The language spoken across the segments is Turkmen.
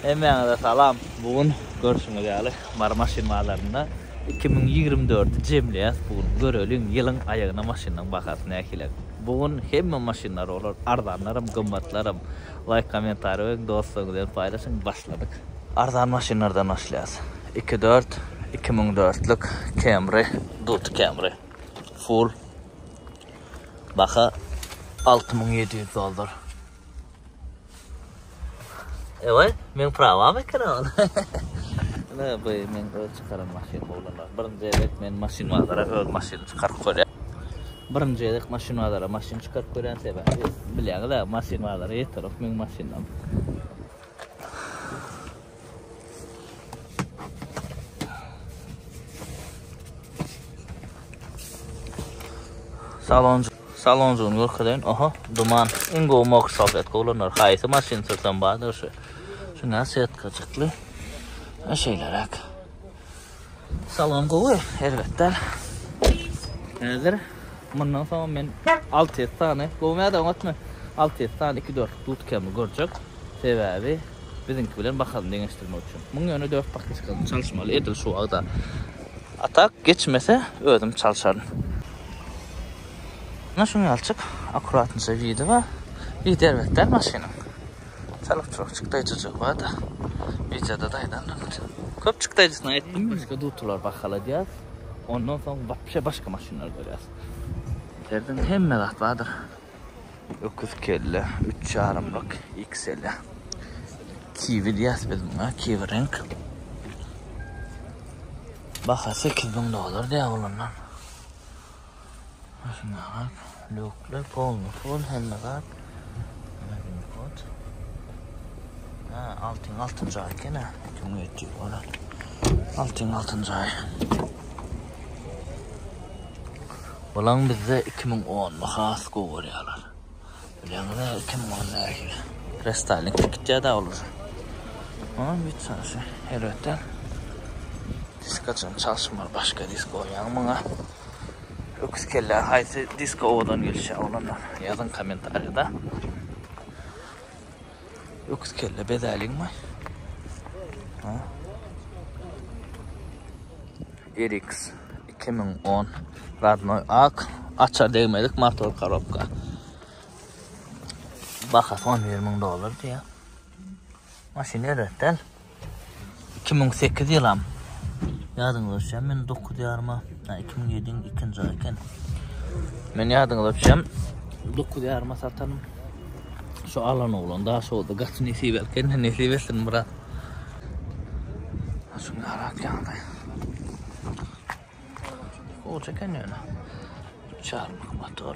Hemmäňize salam. Bu gün görşüňiz ýaly Mary maşyn bazarynda 2024-i jemleýäs bu gün. Göreliň ýylyň aýagyna maşynlaryň bahasy nähili. Bu gün hemme maşynlar bolar, arzanlaram, gymmatlaram. Laýk, kommentariý goýuň, dostlaryňyz bilen paýlaşyň. Başladyk. Arzan maşynlardan başlaýas. Iki dört, 2004-lük Camry, Dut Camry. Full. Baha 6700 dollar. Ewe, men prawam eken ol. Ne bu men öz çykaran maşyn oglanlar. Birinji gezek men maşyn bazara öz maşyny çykaryp görýän. Birinji gezek maşyn bazara maşyn çykaryp görýän sebäbi bilýäňiz-ä maşyn bazara ýeterok meň maşynam. Salon salonjygyny görkezeýin. Oha, duman. Iň gowy mokry salfetka oglanlar. Haýsy maşyn sürsem bardyr şu. Şuna setkajykly. Şeýleräk. Salon gowy, erbet däl. Häzir mundan soň men 6-7 sany, gowy mäde oňatmy? 6-7 sany 2-4 dut kemi görjek. Sebäbi biziňki bilen bahasyny deňeşdirmek üçin. Muň ýöne 4 paketikasyny çalyşmaly edil şu wagta. A tak geçmese özüm çalşaryn. Ana şuň ýalyçyk akkuratnyja widi bar. Widi erbet däl maşynyň. Çalyk-çuluk çykdaýjyjygy bar-da. Wideoda-da aýdandyr. Köp çykdaýjysyny aýtdym. Başga dutular bahaladýas. Ondan soň wapşe başga maşynlar görýäs. Serediň hemme zat bardyr. Öküz kelle, üç ýarymlyk XL. Kiwi diýýäs biz muňa, kiwi reňk. Baha 8000 dollar diýýär olanlar. Şuna lükler, polny full, hemme zat. Kod. Ha, altyň altynjy aý eken ha. 2700 bolar. Altyň altynjy aý. Bulan bizde 2010 has gowy görýärler. Bilýäňiz, 2010 nähili. Restyling gitýär da olar. Ha, bir çarşy. Elbetde. Diskaçam çalşmaly başga disk goýýaň muňa. Öküz kelle haýsy diska owadan gelişýär oglanlar? Ýazyň kommentariýada. Öküz kelle bezäliňmi? Ha? RX 2010 Radnoy ak açar degmedik motor korobka. Bahasy 11 müň dollar diýýär. Maşyn erbet däl. 2008 ýylam. Ýadyňyza düşýän men 9 ýaryma, 2007-iň ikinji aýy eken. Men ýadyňyza düşýän 9 ýaryma satanym. Şu alan oglan da şolda gaty nesip etken, nesip etsin brat. Şuny arak ýagdaý. Gowy eken ýöne. Çarlyk motor.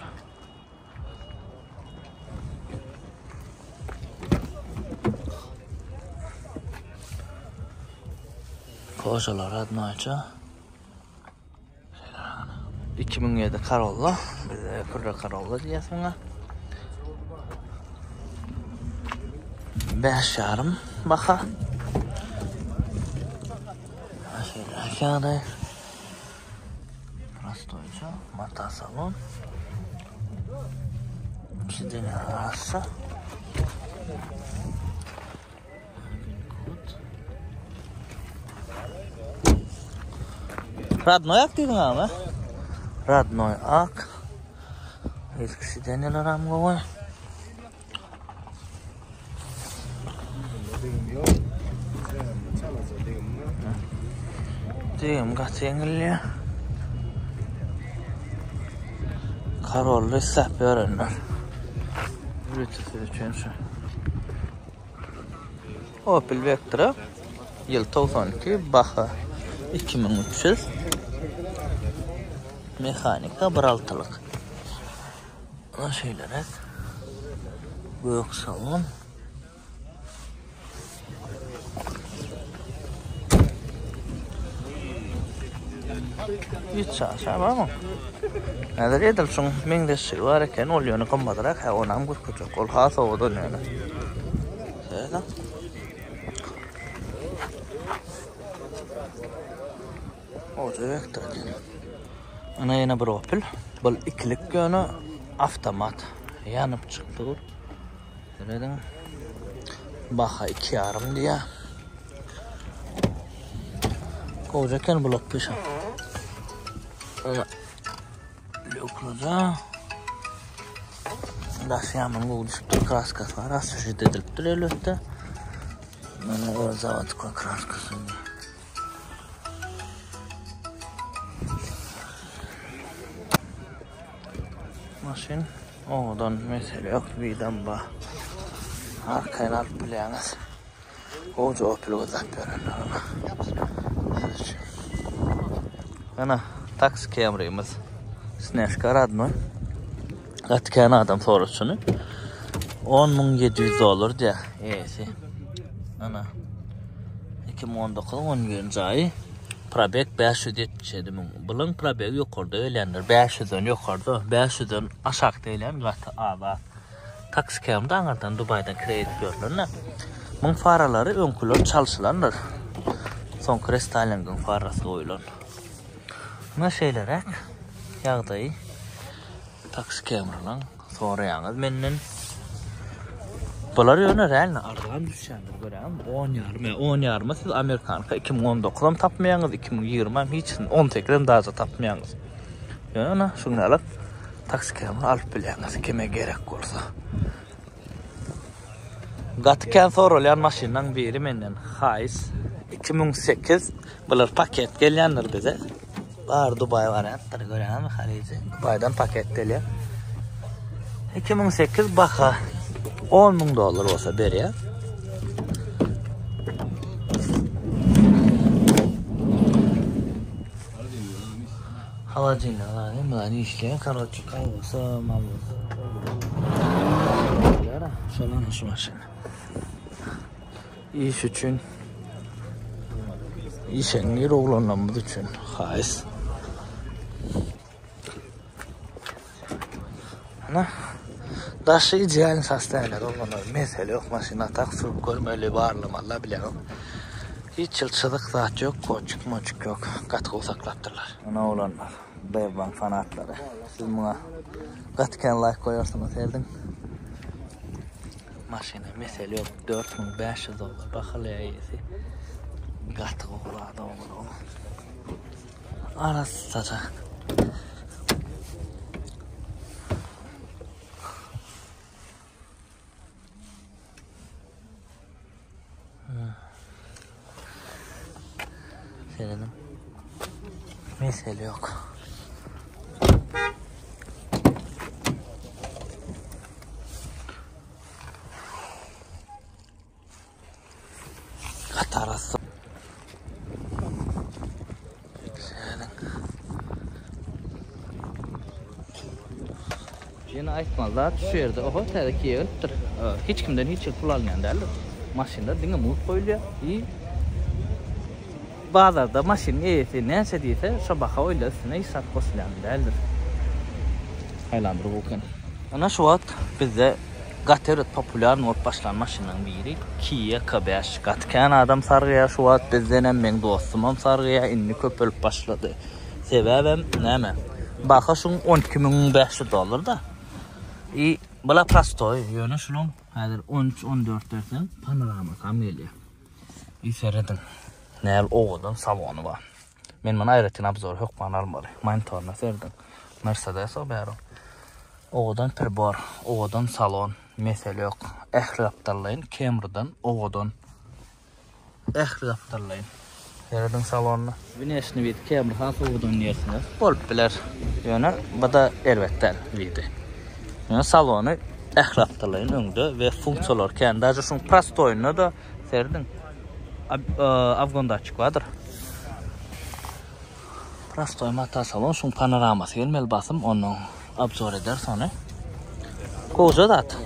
Kožalar adnoýça. 2007 Corolla. Bize Purra Corolla diýýäs muňa. 5 ýarym baha. Şeýle ýagdaý. Prostoýça mata salon. Sidenýa arassa. Radnoy ak diýdiň agam, Radnoy ak. Eski sidenýalar am gowy. Degim gaty ýeňilýär. Karolly isläp ýörenler. Ýöritesi üçin şu. Opel Vectra ýyl 92 baha 2300 mehanika 1.6-lyk. Ana şeýleräk. Gök salon. Hiç çaşa barmy? Häzir edil şuň meňzeşligi bar eken, ol ýöne gymmatrak, hä onam görkezjek. Ol has owadan ýöne. Şeýle. Oja Vectra diýen. Ana ýene bir Opel. Bu ikilik ýöne avtomat. Ýanyp çykdy dur. Serediň. Baha 2,5 diýýär. Gowja eken blok pyşa. Ana. Lýuklaja. Daş ýamyň gowy düşüpdir, kraskasy bar, asuşit edilipdir elbetde. Mana öz zawodka kraskasy. Maşyn owadan mesele ýok, widam bar. Arkaýyn alyp bilýäňiz. Gowja Opel gözläp ýörenler ana. Siz üçin. Ana, taksi Camry'miz. Snežka radnoý. Gaty kän adam sorady şuny. 10700 dollar diýýär eýesi. Ana. 2019 11-nji aýy. Probeg 577 müň. Bulyň probegi ýokarda gelýändir. 500-den ýokarda, 500-den aşakda gelýän gaty az. Taksi Camry aňyrdan Dubaýdan kireý edip ýörler-de. Muň faralary öňküler çalşylandyr. Soňky restaýlingiň farasy goýlan. Muna şeýleräk ýagdaýy taksi Camrylaň soraýaňyz menden. Bular ýöne realno arzan düşýändir görýäňizmi? On ýarym, ýa on ýaryma siz amerikanka 2019-am tapmaýaňyz, 2020-am hiç, 18-em daže tapmaýaňyz. Ýöne ana şuny alyp taksi Camry alyp bilýäňiz kime gerek bolsa. Gaty kän soralýan maşynlaň biri menden Hiace 2008 bular paket gelýändir bize. Bar Dubaý wariantdyr görýäňizmi Halyjy. Dubaýdan paket gelýär. 2008 baha 10 müň dollar bolsa berýär. Holodilnik zady bular işleýär karoçe kolbasa malbasa. Şolar şu maşyn. Iş üçin işeňňir oglanlarymyz üçin haýys. Ana daşy idealny sostoýaniýada oglanlar mesele ýok maşyna tak sürüp görmeli barlamaly bilemok. Hiç ýyl çyzyk zat ýok koçuk moçuk ýok gaty gowy saklapdyrlar. Ana oglanlar Bevvan fanatlary siz muňa gaty kän laýk goýarsyňyz herdiň. Maşyna mesele ýok 4500 dollar bahaly eýesi. Gaty gowy zat oglan. Arassaja. Seredim. Mesele ýok. Gaty arassa. Serediň. Ýene aýtmaly zat şu ýerde oho täze Kia gelipdir. Hiç kimden hiç hili pul alynýan däldir. Maşynlar diňe mugt goýulýar i bazarda maşynyň eýesi näçe diýse şo baha goýulýar üstüne hiç zat goşulýan däldir. Haýlandyr gowy eken. Ana şu wagt bizde Gaty erbet populýarny bolup başlan maşynlaryň biri Kia K 5. Gaty kän adam sargaýar şu wagt bizdenem meň dostumam sargaýar indi köpelip başlady. Sebäbem näme? Baha şuň 12500 dollar da. I bula prostoý ýöne şunuň häzir 13 14 berseň panoramasam gelýär. I serediň. Näl owadan salony bar. Men muny aýratyn obzor hökman almaly. Monitoryna serediň. Mercedes o bäri. Owadan pribor, owadan salon, mesele ýok. Ähli gapdallaýyn Camrydan owadan. Ähli gapdallaýyn. Serediň salonyna. Wneşni wid Camry has owadan diýersiňiz. Bolup biler. Ýöne bu-da erbet däl widi. Ýöne salony ähli gapdallaýyn öňde we funksiýalary kän. Daže şuň prostoýynda-da serediň. Afgon datçik bardyr. Prostoý mata salon şuň panoramasy gelmeli basym ondan obzor ederis ony. Gowja zat.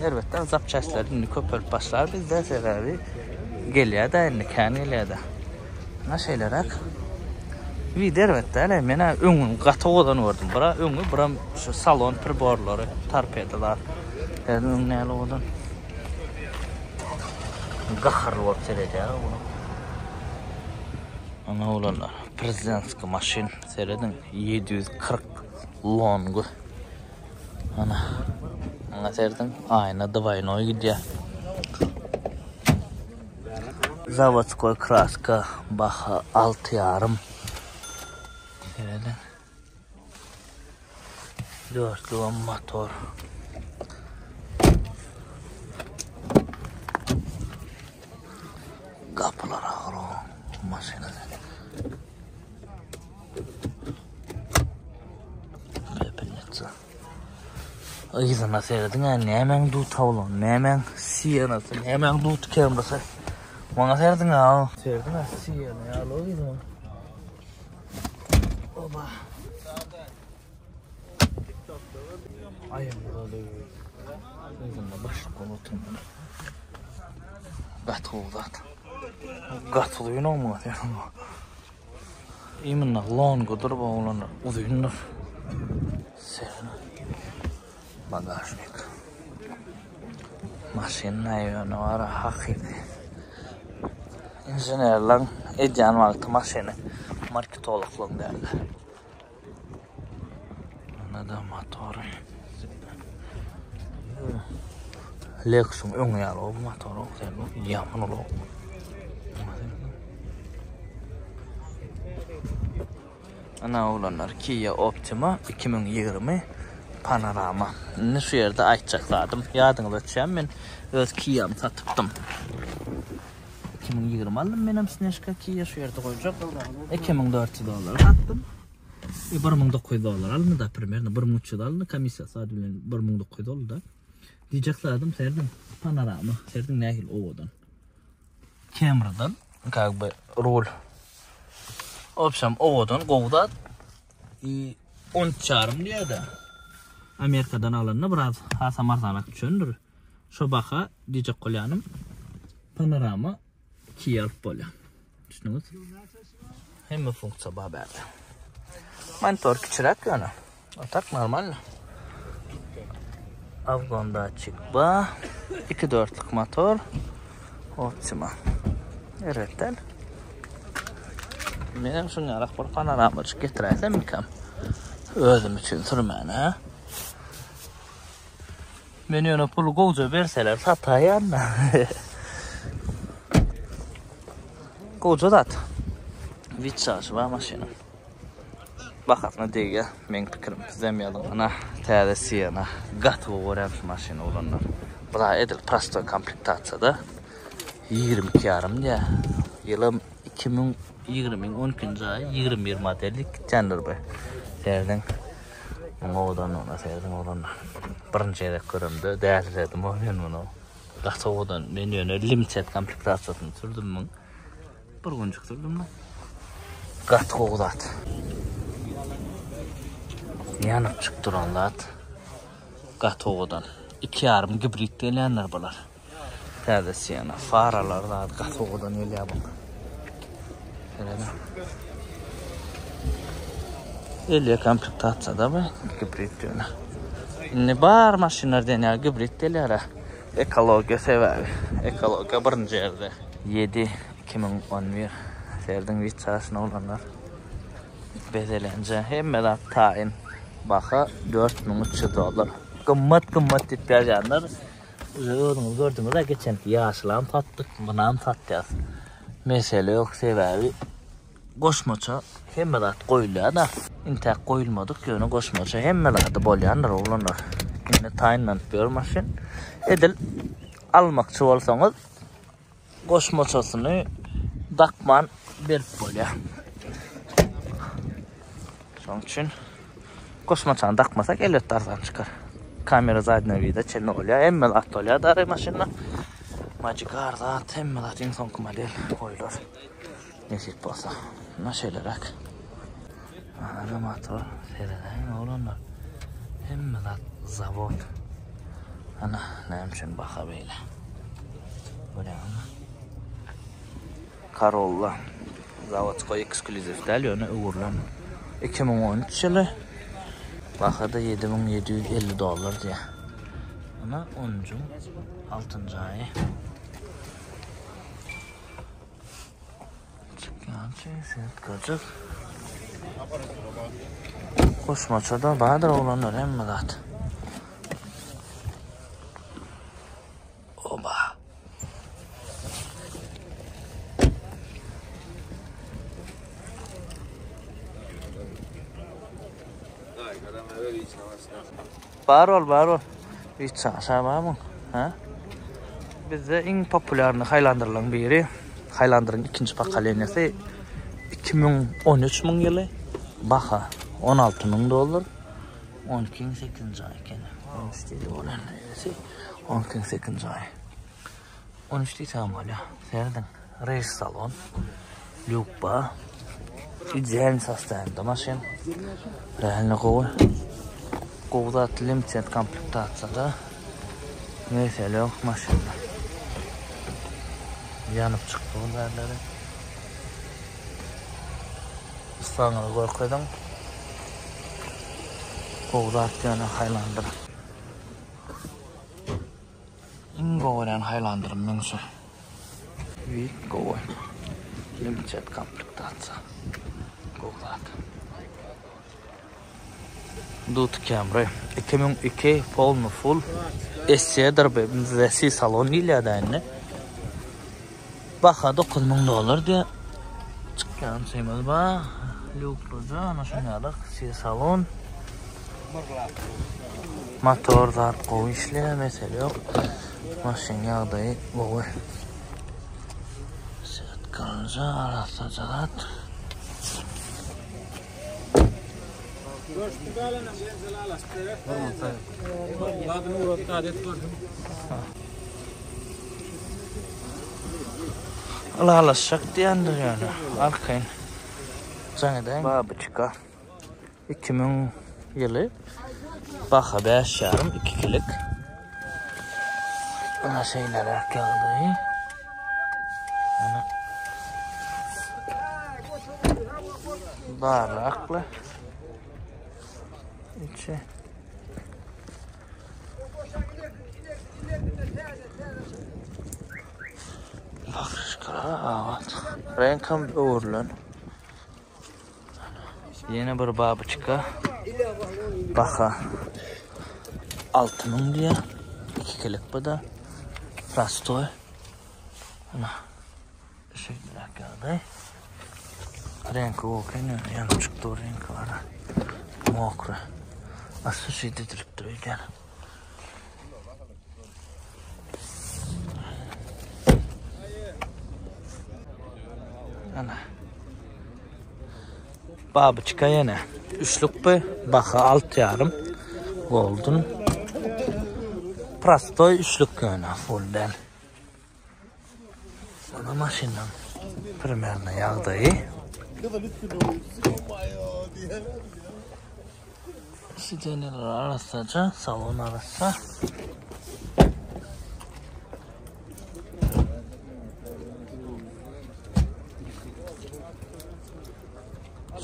Erbetde zapçastlar indi köpelip başlar bizde sebäbi gelýär-de indi kän gelýär-de. Ana şeýleräk. Wid erbet däl, men öňüni gaty owadan gördüm. Bira öňi, biram şu salon priborlary, torpeda zat. Öň näle owadan. Gaharly bolup seredýär oglan. Ana oglanlar, prezidentski maşyn serediň 740 longu. Ana. Ana serediň, aýna dwaýnoý gidýär. Zawodskoý kraska baha 6,5. Serediň. Dörtlügem motor. Gapylar agyr o maşyna. Pepelnitsa. Yzyna serediň-ä, nämäň duty oglan, nämäň Sienasy, nämäň duty Camrysy. Maňa serediň-ä. Serediň-ä Siena ýaly yzyna. Oba. Aýagyny Yzynda başlyk bolup oturmaly. Gaty gowy zat. Gaty uzyn muňa serediň. Imенно longudyr bu oglanlar, uzyndyr. Sen bagajnik. Maşyn ýöne bar hakyky. Inženerleň edýän wagty maşyny marketologlaryň däl. Ana da motory. Lexus'un öňi ýaly bu motory, sen ýaman uly. Ana oglanlar Kia Optima 2020 panorama. Indi şu ýerde aýtjak zadym, ýadyňyza düşýän men öz Kia-my satypdym. 2020 aldym menem Snежка Kia şu ýerde goýjak. 2400 dollara satdym. E, 1900 dollar alyndy da primerno 1300 alyndy komissiýa zady bilen 1900 boldy da. Diýjek zadym serdim panorama serdim nähili owadan. Camrydan как бы rul. Obşam owadan gowy zat. I 13 ýarym diýýär-de. Amerikadan alanda biraz hasam arzanrak düşendir. Şo baha diýjek bolýanym panorama Kia alyp bolýar. Düşündüňiz? Hemme funksiýa bar bärde. Monitor kiçiräk ýöne. A tak normalno. Avgon datçik bar. 2.4-lük motor. Optima. Eretden. Menem şuň ýalak bir panoramajyk getiräýsemmikäm? Özüm üçin sürmäne, ha? Men ýöne puly gowja berseler sataýan-da. Gowja zat. Witçaşy bar maşynyň. Bahasyna degýär, meň pikirim. Sizem ýazyň. Ana, täze Siena. Gaty gowy görýän şu maşyny oglanlar. Bu-da edil prostoý komplektasiýada. 22 ýarym diýýär. Ýylam 2020-iň 12-nji aýy, 21 model diýip gitýändir bu. Serediň. Muň owadanlygyna serediň oglanlar. Birinji gezek göremde däliredim o men muny. Gaty owadan. Men ýöne limited komplektasiýasyny sürdüm muň. Bir günjük sürdüm. Gaty gowy zat. Ýanyp çykyp duran zat. Gaty owadan. 2,5 gibrid gelýänler bular. Täze Siena. Faralar zat gaty owadan gelýär bu. Serediň. Elýe komplektasiýada bu gibrid ýöne. Indi bar maşynlar diýen ýaly gibrid gelýär. Ekologiýa sebäbi. Ekologiýa birinji ýerde. 7 2011 Serediň wiçaşyny oglanlar. Bezelenje hemme zat taýyn. Baha 4300 dollar. Gymmat gymmat diýip ýazýanlar Uje özüňiz gördüňiz-ä geçenki ýaşylam satdyk, munam satýas. Mesele ýok, sebäbi goşmaça hemme zat goýulýar-da. Intäk goýulmadyk, ýöne goşmaça hemme zady bolýandyr oglanlar. Indi taýynlanyp ýör maşyn. Edil almakçy bolsaňyz goşmaçasyny dakman berip bolýar. Şonuň üçin goşmaçany dakmasak elbetde arzan çykar. Kamera zadnýa vida çenli bolýar. Hemme zat bolýar dary maşynda. Magic Car zat, hemme zat iň soňky model goýlar. Nesip bolsa. Muna şeýleräk. Ana motor seredäýiň oglanlar. Hemme zat zawod. Ana näme üçin baha beýle. Görýäňizmi? Corolla. Zawodskoý ekskluziw däl, ýöne öwrülen. 2013 ýyly. Baha-da 7750 dollar diýýär. Ana 10-njy, 6-njy aýy. Çykýançy setkajyk. Goşmaça-da bardyr oglanlar hemme zat. Oba. Bar ol, bar ol. Wiçaşa barmyň? Ha? Bizde iň populýarny Highlanderlaryň biri. Highlanderiň ikinji pokoleniýasy 2013 müň ýyly. Baha 16 müň dollar. 12-iň 8-nji aýy eken. 13 diýdi bolan. 12-iň 8-nji aýy. 13 diýsem bolýar. Serediň. Rež salon. Lýuk bar. Idealny sostoýanda maşyn. Realno gowy. Gowy zat limited komplektasiýada. Mesele ýok maşynda. Ýanyp çykdy bu bärleri. Ussaňyzy görkeziň. Gowy zat ýöne Highlander. Iň gowy görýän Highlanderym meň şu. Wid gowy. Limited komplektasiýa. Gowy zat. Dut Camry 2002 polny full SC-dir bu. Bizde C salon diýilýär-dä indi. Baha 9000 dollar diýýär. Çykýan çyýymyz bar. Lýuklyja, ana şuny ýaly C salon. Motor zat gowy işleýär, mesele ýok. Maşyn ýagdaýy gowy. Setkalja, arassaja zat. Ylalaşjak diýendir ýöne. Arkaýyn. Jaň edäýiň. Babyçka. 2000 ýyly. Baha 5,5 2 kilik. Ana şeýleräk ýagdaýy. Ana. Barrakly. Içi. Bakışkara abat. Reňkem öwrülen. Ýene bir babyçka. Baha 6000 diýýär. 2 kilik bu da. Prostoý. Ana. Şeýleräk ýagdaý. Reňki gowy eken ýöne ýanyp çykdy bu reňki bar. Mokry. Asly şeýde edilipdir öýdýän. Ana. Babyçka ýene. Üçlük bu. Baha alt ýarym. Golden. Prostoý üçlük ýöne full däl. Ana maşynyň primerno ýagdaýy. Sidenler arassaja, salon arassa.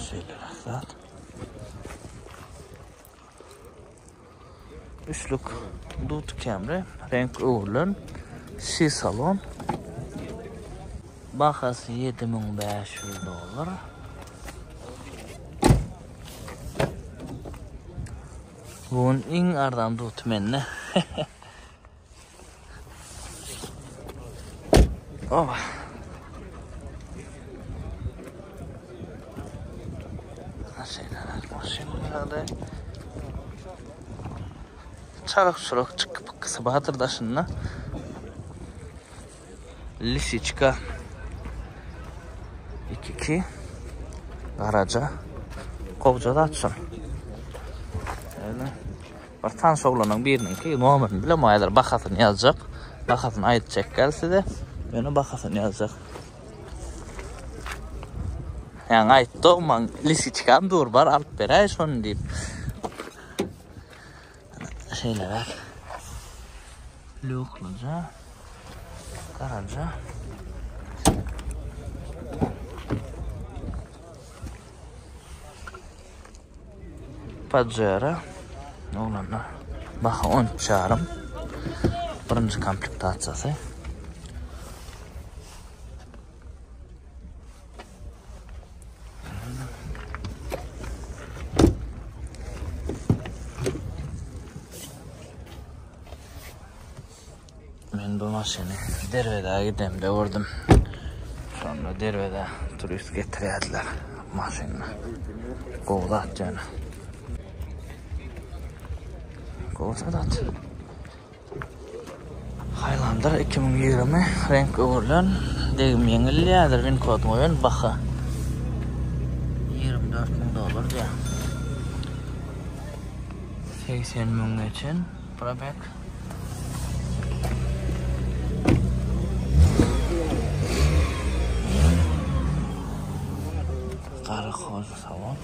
Şeýle zat. Üçlük Dut Camry reňk öwrülen C salon. Bahasy 7500 dollar. Bugün iň arzan dut mende. Oba. Çarak çurak çykyp kysy bardyr daşynda. Lisiçka. 2-2. Garaja. Gowja zat şol. Öyle. Bir tanyş oglanyň biriniňki nomerini bilemok häzir bahasyny ýazjak. Bahasyny aýtjak gel size. Ýöne bahasyny ýazjak. Ýaňy aýtdy, maň lisiçkam dur bar alyp beräý şony diýip. Şeýleräk. Lýuklyja. Garaja. Pajero oglanlar baha 13 ýarym. Birinji komplektasiýasy. Men bu maşyny Derwezä gidemde gördüm. Şonda Derwezä turist getirýärdiler maşynda. Gowy zat ýöne. Gowy zat. Highlander 2020 reňk öwrülen, degim ýeňil ýadyr win kod goýan baha 24 müň dollar diýýär. 80 müň geçen probek. Gara koza salon.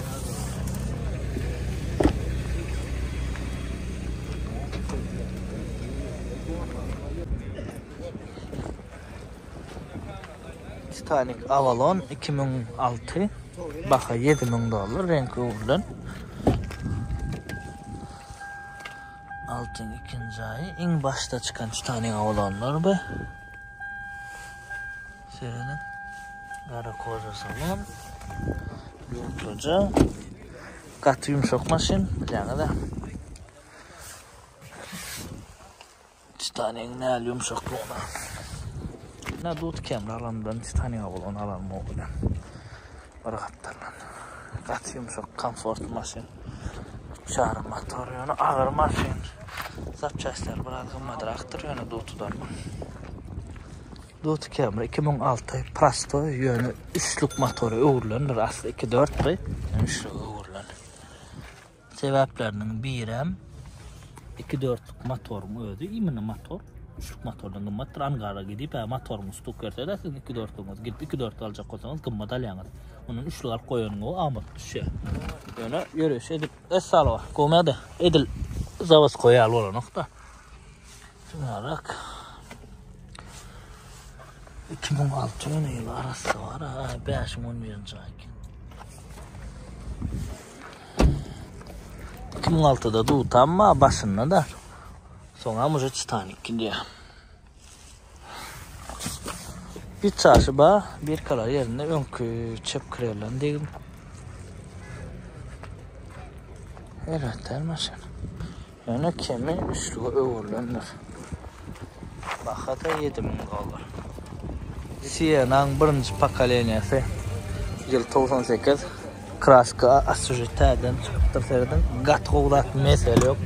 Titanic Avalon 2006 baha 7000 dollar reňki öwrülen. Altyn ikinji aýy iň başda çykan Titanic Avalonlar bu. Serediň. Gara koža salon. Ýumşaja. Gaty ýumşak maşyn, bilýäňiz-ä. Titanic näl ýumşaklygyna. Ne dut kemri alandan Titanic bolan alan bilen. Bir gapdaldan. Gaty ýumşak, komfortly maşyn. Çarym motor, ýöne agyr maşyn. Zapçastlar biraz gymmadrakdyr, ýöne dutudan. Duty Camry 2006 prostoý ýöne üçlük motora öwrülendir asly 2 4-di ýöne üçlüge öwrülen. Sebäpleriniň birem 2 4-lük motoryň özi imенно motor üçlük motordan gymmatdyr angara gidip hä motoryň stuk berse-de siziň 2 4-lügiňiz gidip 2 4 aljak bolsaňyz gymmat alýaňyz. Ondan üçlük alyp goýanyň gowy amatly düşýär. Ýöne ýöreýiş edip essalwa gomada edil zawodskoý ýaly bolanok-da. Şunarak. 2006 ýöne ýyl arassa bar ha 5011-nji aý eken. 2006-da dutam bar başynda da. Soňam uje Titanic gidýär. Bir çaşy bar, bir kalar yerinde öňkü çep krelden degim. Evet, maşyn. Ýöne kemi üçlüge öwrülendir. Baha-da 7000 dollar. Sienna-nyň birinji pokoleniýasy. Ýyl 98. Kraska asujy täzeden çykypdyr serediň. Gaty gowy zat mesele ýok.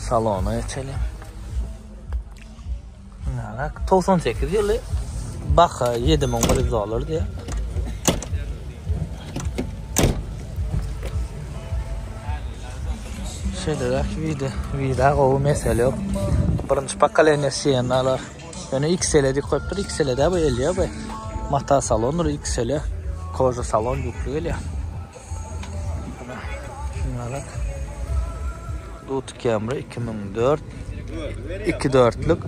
Salona geçeliň. Narak 98 ýyly baha 7100 dollar diýýär. Şeýleräk wide, wida gowy mesele ýok. Birinji pokoleniýa Siennalar. Ýöne XL diýip goýupdyr. XL dä bu elýär bu. Mata salondyr XL. Koža salon ýükli gelýär. Şunarak. Dut Camry 2004 2 dörtlük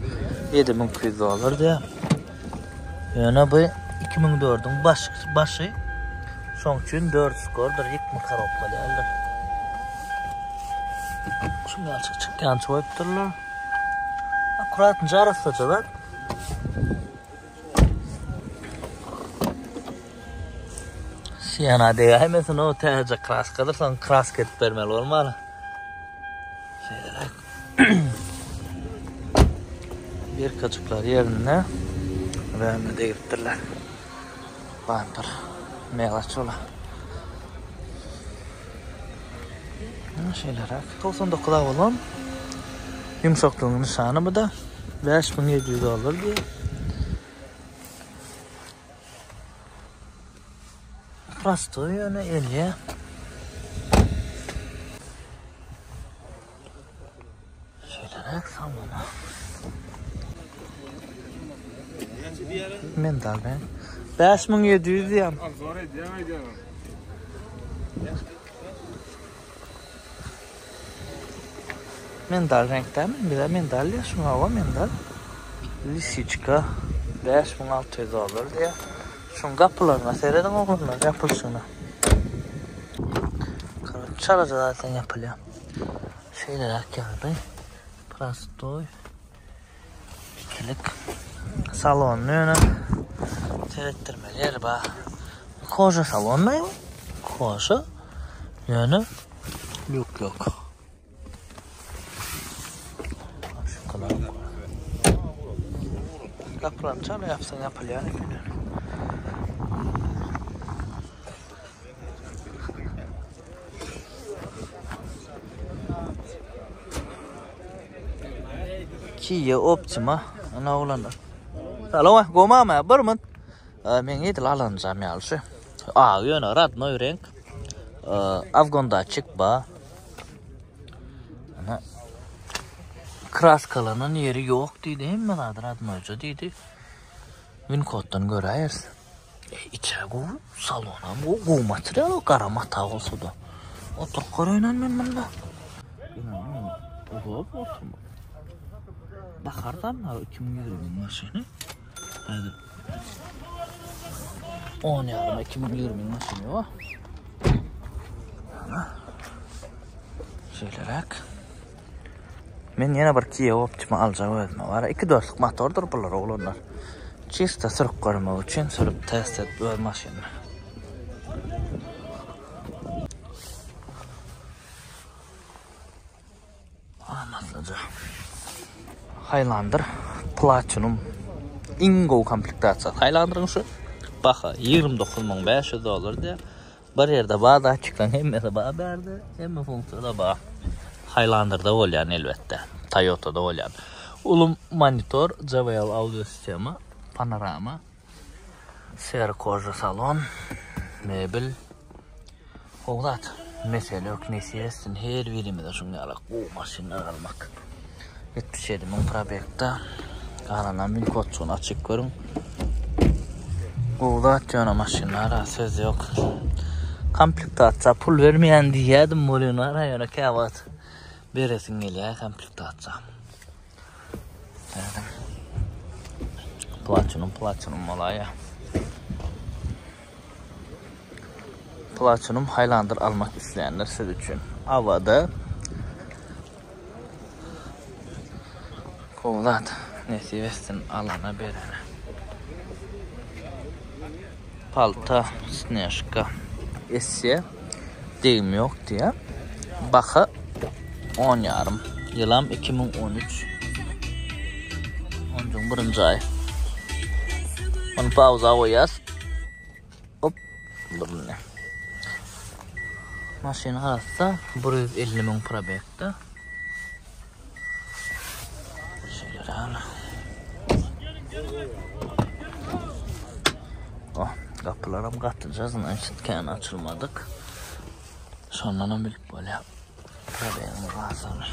7200 dollar diýýär. Ýöne bu 2004-iň baş, başy. Şoň üçin 4 skordyr, ýykma korobka däldir. Şuň ýaly çykýança goýupdyrlar. Akkuratynja arassaja zat. Siena degäýmesin o täze kraskadyr, soň kraska edip bermeli bolmaly. Şeýleräk. Birkajyklar ýerinde bärine degipdirler. Bamper melaç ola. Şeýleräk. 99 bolan ýumşaklygyň nyşany bu da 5700 dollar diýýär. Prostoý ýöne elýä. Şeýleräk salona. Mendal ben. 5700 diýýän. Zor edýän aýdýan. Mendal reňkdämi? Bize mendal diýýär. Şuňa hawa mendal. Lisiçka 5600 dollar diýýär. Şuň gapylaryna serediň oglanlar, ýapylyşyna. Çalaja zaten ýapylýar. Şeýleräk ýagdaý. Prostoý. Ikilik. Salonyny ýöne seretdirmeli ýeri bar. Koža salonmy? Koža. Ýöne lýuk ýok. Gapylaryny çala ýapsaň ýapylýar eken. Kia Optima. Ana oglanlar. Salam, gomama bir min. Men edil alanjam ýaly şu. A, ýöne radnoý reňk. Afgon datçik ba. Ana kraskalanan ýeri ýok diýdi. Hemme zady radnoýja diýdi. Win koddan göräýeris. E, içe gowy, salonam gowy, gowy material o gara mata bolsa-da. Oturyp göreýin men munda. Uzak oturma. Bahardan 2020 maşyny. Häzir 10 ýarym 2020 maşyny bar. Ana. Şeýleräk. Men ýene bir Kia Optima aljak özüme. Bara 2 dörtlük motordyr bular oglanlar. Çista sürüp görmek üçin sürüp test edip öz maşynymy. Amatlyja. Highlander Platinum iň gowy komplektasiýa. Highlanderyň şu baha 29500 dollar diýär. Bir ýerde bar datçiklaryň hemmesi bar bärde. Hemme funksiýa-da bar. Highlanderda bolýan elbetde. Toyota'da bolýan. Uly monitor, JBL audio sistema, panorama, seri koža salon, mebel. Gowy zat. Mesele ýok, nesip etsin her birimize şuň ýaly gowy maşynlar almak. 77 müň probegda. Galanam win kodçugyny açyp görüň. Gowy zat ýöne maşynlara söz ýok. Komplektasiýa pul bermeýän diýýärdim welin bar ýöne käwagt beresiň gelýär komplektasiýa. Platinum, platinum bolaýa. Platinum Highlander almak isleýänler siz üçin. Awada Gowy zat. Nesip etsin alana berene. Palta, snežka, esse degim ýok diýýär. Baha 10 ýarym. Ýylam 2013. Onjuň birinji aý. Ony pauza goýýas. Hop. Durun. Maşyn arassa 150 müň probekda. Şeýle ana. Oh, gapylaram gatyja, значит, kän açylmadyk. Şondanam bilip bolýar. Problema bardygyny.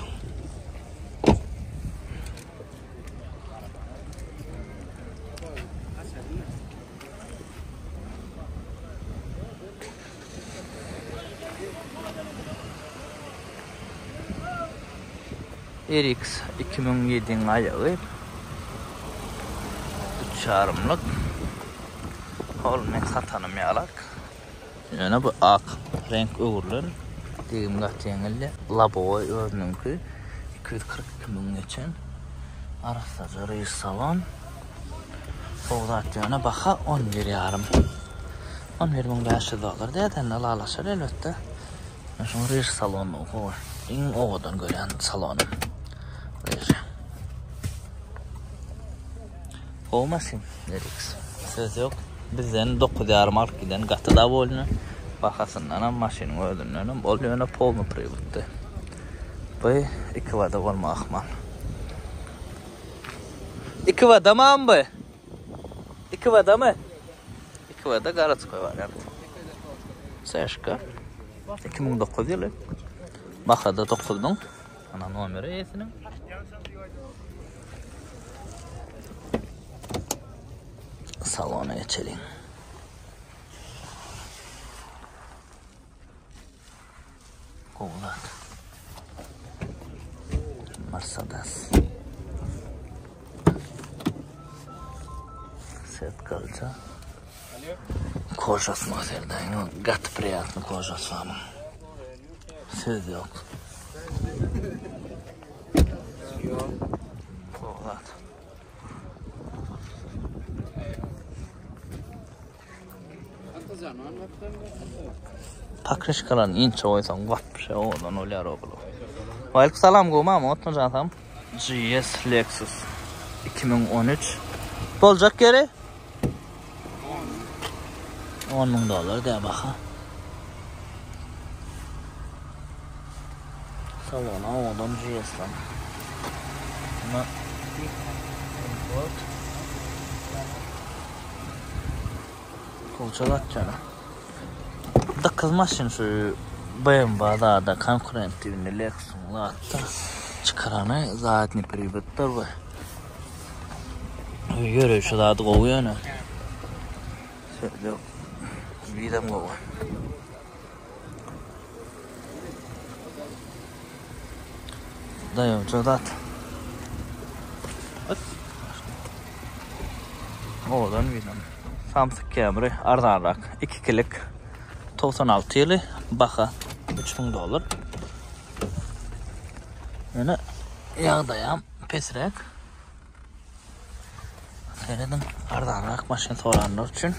RX 2007-iň aýagy. Üç ýarymlyk. Ol men satanym ýalak. Ýöne bu ak reňk öwrülen. Degim gaty ýeňildi. Lobowoý özüniňki 242 müň geçen. Arassaja reýs salon. Gowy zat ýöne baha 11 ýarym. 11500 dollar diýýär, ylalaşar elbetde. Şuň rež salony gowy. Iň owadan görýän salonym. Rež. Gowy maşyn. RX. Söz ýok. Bizden 9 ýarym alyp giden gaty dowolny. Bahasyndan hem maşynyň özünden hem ol ýöne polny priwoddy. Bu iki wada bolma ahmal. Iki wada mı bu? Iki wada mı? Iki wada garatskoý wariant. Seşka. 2009 ýyly. Bahada 9000. Ana nomeri eýesiniň. Salona geçeliň. Gowy zat. Mercedes. Set galça. Kožasyna serdeýin. Gaty priýatny kožasy ama. Söz ýok. Gowy zat. Pakryşkalaryny inçe goýsaň wapşe owadan bolýar oglu. Waleýkim salam gowmam otmajan sam. GS Lexus 2013 Boljak ýeri 10 müň dollar diýä baha. Salona owadan GS lan. Import. Gowja zat ýöne. Dykyz maşyn şu BMW zada konkurent diýende Lexus zatda çykarany zadny priwodlar we ýöreýşi zady gowy ýöne. Söz ýok. Widam gowy. Daýawja zat. Owadan widam. Samsung Camry arzanrak. 2 kilik. 96 ýyly baha 3000 dollar. Ýöne ýagdaýam pesräk. Serediň, arzanrak maşyn soranlar üçin.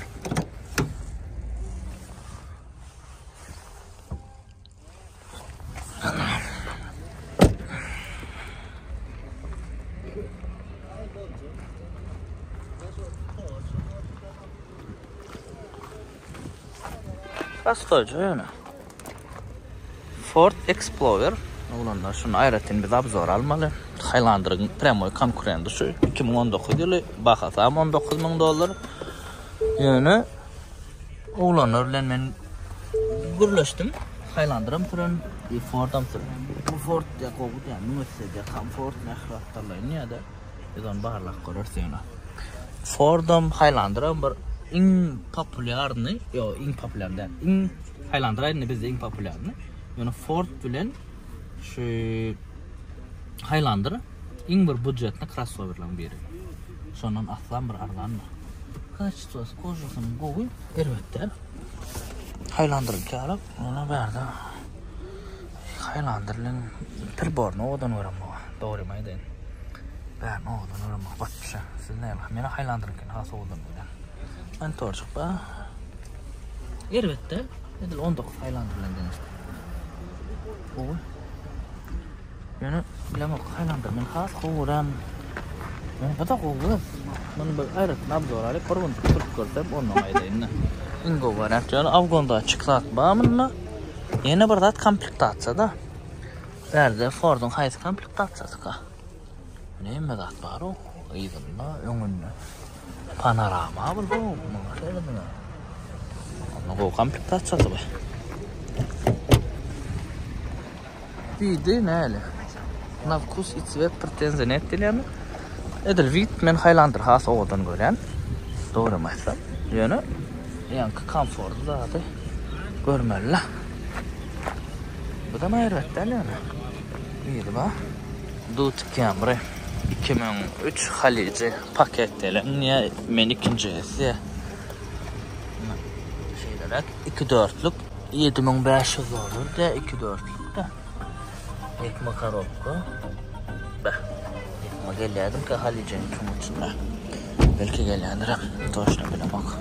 Prostoýja ýöne. Ford Explorer. Oglanlar şuny aýratyn biz obzor almaly. Highlanderyň prямой konkurendi şu. 2019 ýyly, bahasy hem 19 müň dollar. Ýöne oglanlar bilen men gürleşdim. Highlanderam süren, Fordam süren. Bu Ford diýä gowy diýä, müň esse diýä, komfort mähri diýä-de. Biz ony barlap göreris ýöne. Fordam, Highlanderam bir iň populýarny, ýok, iň populýar däl. Iň Highlander aýdynda bizde iň populýarny. Ýöne Ford bilen şu Highlander iň bir budjetny krossowerleriň biri. Şondan aslan bir arzandyr. Kaçtwasy, kožasynyň gowy, erbet däl. Highlanderyňky ýaly, ýöne bärde Highlander bilen priborny owadan göremok. Dogrymy aýdaýyn. Bärini owadan göremok. Batmyşa. Siz näme? Men Highlanderyňkyny has owadan görýän. Montorjyk bar. Erbet däl. Edil 19 Highlander bilen deňeşdir. Gowy. Ýöne bilemok Highlander men has gowy görýän. Ýöne bu da gowy. Muny bir aýratyn obzor alyp bir gün tutup görsem ondan aýdaýyn. Iň gowy wariant ýöne Avgonda açyk zat bar munda. Ýene bir zat komplektasiýada. Bärde Ford'un haýsy komplektasiýasyka? Näme zat bar o? Yzynda, öňünde. Panorama bu bu. Muňa serediň. Onda gowy komplektasiýasy bu. Vidi näle? Na vkus i cwet pretenziýa net diýilýärmi? Edil vid men Highlander has owadan görýän. Dogrymy aýtsam. Ýöne ýaňky komfortly zady görmeli. Bu da erbet däl ýöne. Vidi bar. Dut Camry 2003 Haliji paket diýlen. Niýe men ikinji esse. Şeýleräk 2 dörtlük 7500 dollar diýä 2 dörtlük de. Ýykma korobka. Beh. Ýykma gelýärdim ki Halijiniň içinde. Belki gelýändir. Toşna bilemok.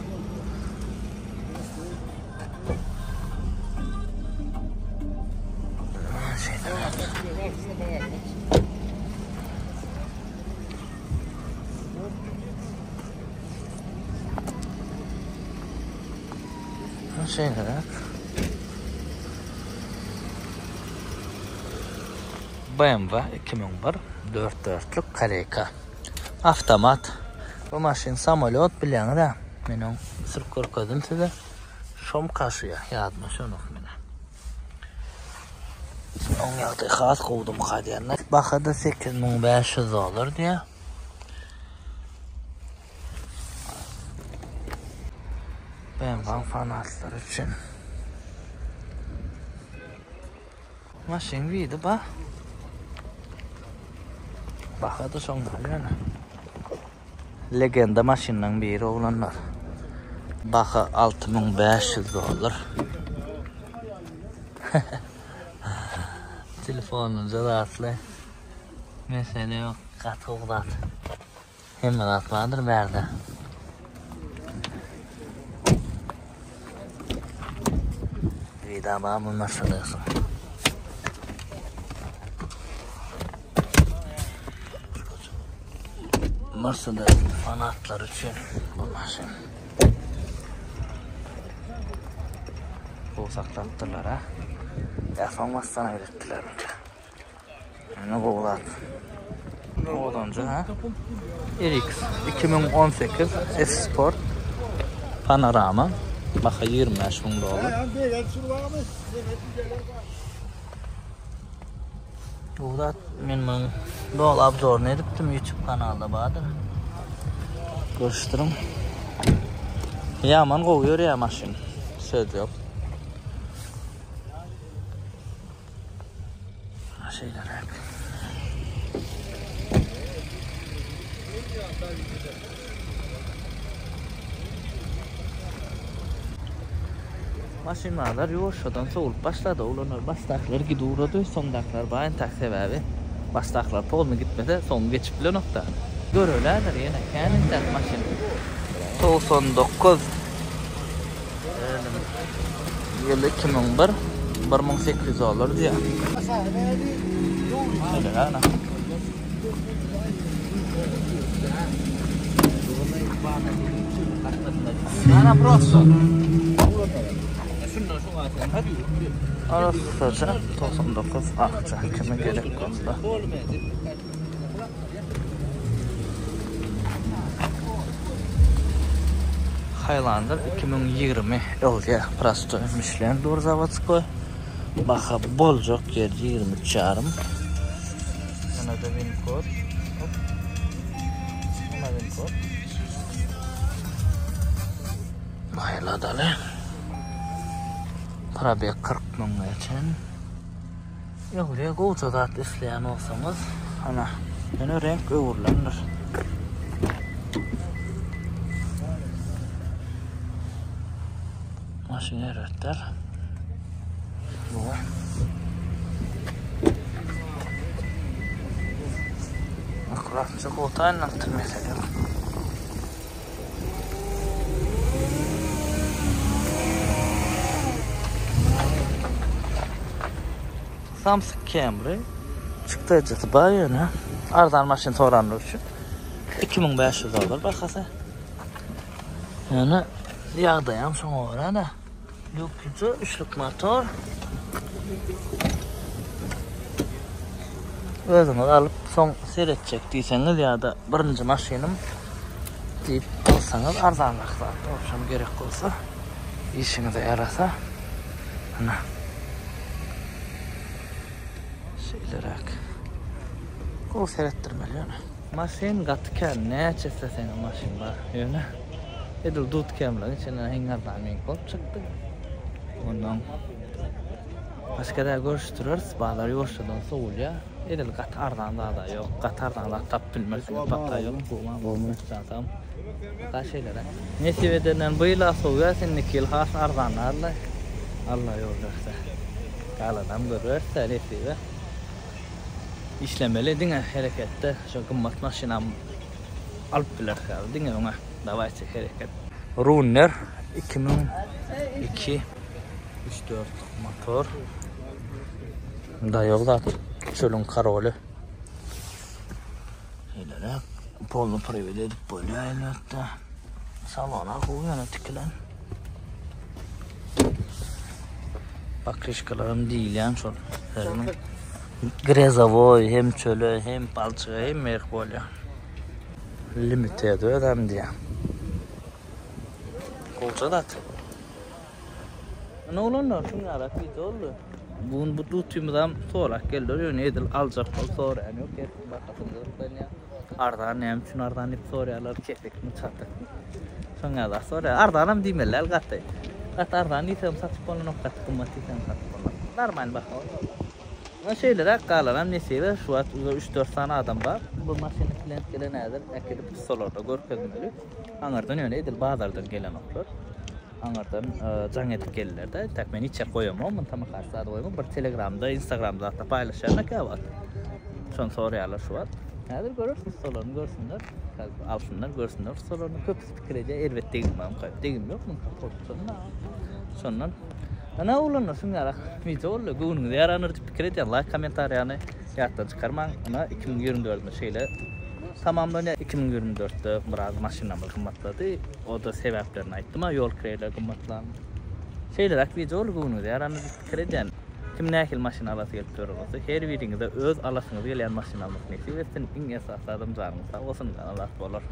Şeýleräk. BMW 2001 4 dörtlük koreýka. Avtomat. Bu maşyn samolýot bilýäňiz-ä. Men oň sürüp görkezdim size. Şom kaşyýa ýadyma şonok meni. Oň ýagdaýy has gowudymyka diýende. Baha-da 8500 dollar diýýär. BMW-niň fanatlary üçin. Maşyn widi ba. Baha-da şoň ýaly ýöne. Legenda maşynlaryň biri oglanlar. Baha 6500 dollar. Telefonunca zatly. Mesele yok. Gaty gowy zat. Hemme zat bardyr bärde. Vida bar bu Mercedes'in. Mercedes fanatlar üçin bu maşyn. Gowy saklapdyrlar ha. Ýa soň wassana gidipdiler. Ýöne gowy zat. Owadanjy ha. RX 2018 S Sport panorama baha 25 müň dollar. Bu zat men muň doly obzoryny edipdim YouTube kanalda bardyr. Görüşdiriň. Ýaman gowy ýörýär maşyn. Söz ýok. Şeýleräk. Maşynlar ýuwaşjadan sowulyp başlady. Oglanlar başdakylar gidip ugrady, soňdakylar bar entäk sebäbi başdakylar polny gitmese soňy geçip bilenokda. Görelädir ýene kän entäk maşyn. 99 Ýyly 2001 1800 dollar diýýär. Şeýle ana. Ana prosto. Arassaja 99 akça kime gerek bolsa. Highlander 2020 LG prostoý Michelin dur zawodskoý. Baha boljak ýer 23 ýarym. Mana da win kod. Hop. Mana win kod. Maýladaly. Probeg 40 müň geçen. Ýogry gowja zat isleýän bolsaňyz, ana, ýöne reňk öwrülendir. Maşyn erbetler. Bu. Akkuratça gotaýyn aňtym mesele ýok. Samsung Camry çykdajysy bar ýöne arzan maşyn soranlar üçin 2500 dollar bahasy. Ýöne ýagdaýam şoňa görä-de. Lüklüje üçlük motor. Özüňiz alyp soň seretjek diýseňiz ýa-da birinji maşynym diýip alsaňyz arzanrak zat bolşam gerek bolsa işiňize ýarasa. Ana. Şeýleräk. Gowy seretdirmeli ýöne. Maşyn gaty kän näçe isleseňem maşyn bar ýöne edil dut kemligiň içinden iň arzan meňki bolup çykdy. Ondan başga-da görüşdireris bazar ýuwaşjadan sowulýar. Edil gaty arzan zada ýok. Gaty arzan zat tapyp bilmersiňiz paka ýok. Paka şeýleräk. Nesip edenden bu ýyl-a sowýas indiki ýyl has arzanlarla. Alla ýol berse. Galanam görüberis-dä nesibe. Işlemeli diňe hereketde şo gymmat maşynam alyp bileris ýaly diňe öňe dawayçe hereket. Runner 2002 üç dörtlük motor. Munda ýok zat. Çölüň karoly. Şeýleräk polny priwid edip bolýar elbetde. Salona gowy ýöne tikilen. Bakryşkalaram diýilýän şol. Grezowoý hem çöle hem palçyga hem merk bolýar. Limited özem diýýär. Gowja zat. Ine oglanlar şuň ýalak video boldy. Bu gün bu dutymyzam sorap geldiler ýöne edil aljak bolup soraýan ýok her kim bahasyny gyzyklanýar. Arzan näme üçin arzan diýip soraýarlar kesekmi çatykmy. Şoň ýaly zat soraýar. Arzanam diýmeli däl gaty. Gaty arzan diýseňem satyp bolanok gaty gymmat diýseňem satyp bolanok. Normal baha bolýar. Ine şeýleräk galanam nesibe şu wagt uza üç-dört sany adam bar. Bu maşyny klient gelen häzir äkidip ussalarda görkezmeli. Aňyrdan ýöne edil bazardan gelenoklar. Aňyrdan jaň edip geldiler-de. Tak men hiç ýer goýamok, muny tamaka zady goýamok. Bir Telegramda, Instagramda zatda paýlaşýan käwagt. Şony soraýarlar şu wagt. Häzir göreris ussalaryny görsünler. Alsynlar, görsünler ussalaryny. Köpüsi pikir edýär, erbet degim barmyka. Degim ýok munuň kapotynda. Şondan. Ana oglanlar şuň ýaly wideo boldy. Göwnüňize ýarandyr diýip pikir edýän. Laýk, kommentariýany ýatdan çykarmaň. Ana 2024-de şeýle tamamlanýar. 2024-de biraz maşynlarymyz gymmatlady. O-da sebäplerini aýtdym-a, ýol kireýler gymmatlan. Şeýleräk wideo boldy, göwnüňize ýarandyr diýip pikir edýän. Kim nähili maşyn alasy gelip ýören bolsa, her biriňize öz alasyňyz gelýän maşyny almak nesip etsin. Iň esasy zadam janyňyz sag bolsun, galan zat bolar.